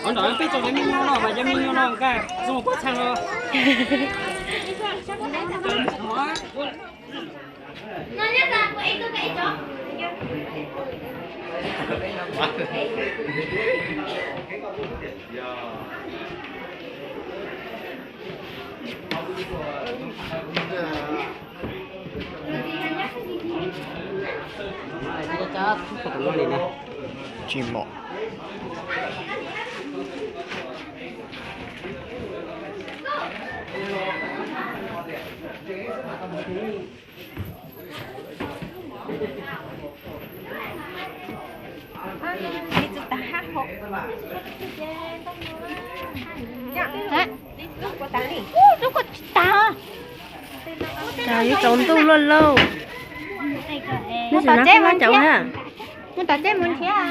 Qhov nram peb tso cov me nyuam no mas cov me nyuam no nkag zoo pob txha no. Tsis mom. Lub kuj tsis tas. Yuav tsaus ntuj luaj lauj. Mus tom teb mus nrhiav. Mus tom teb mus nrhiav.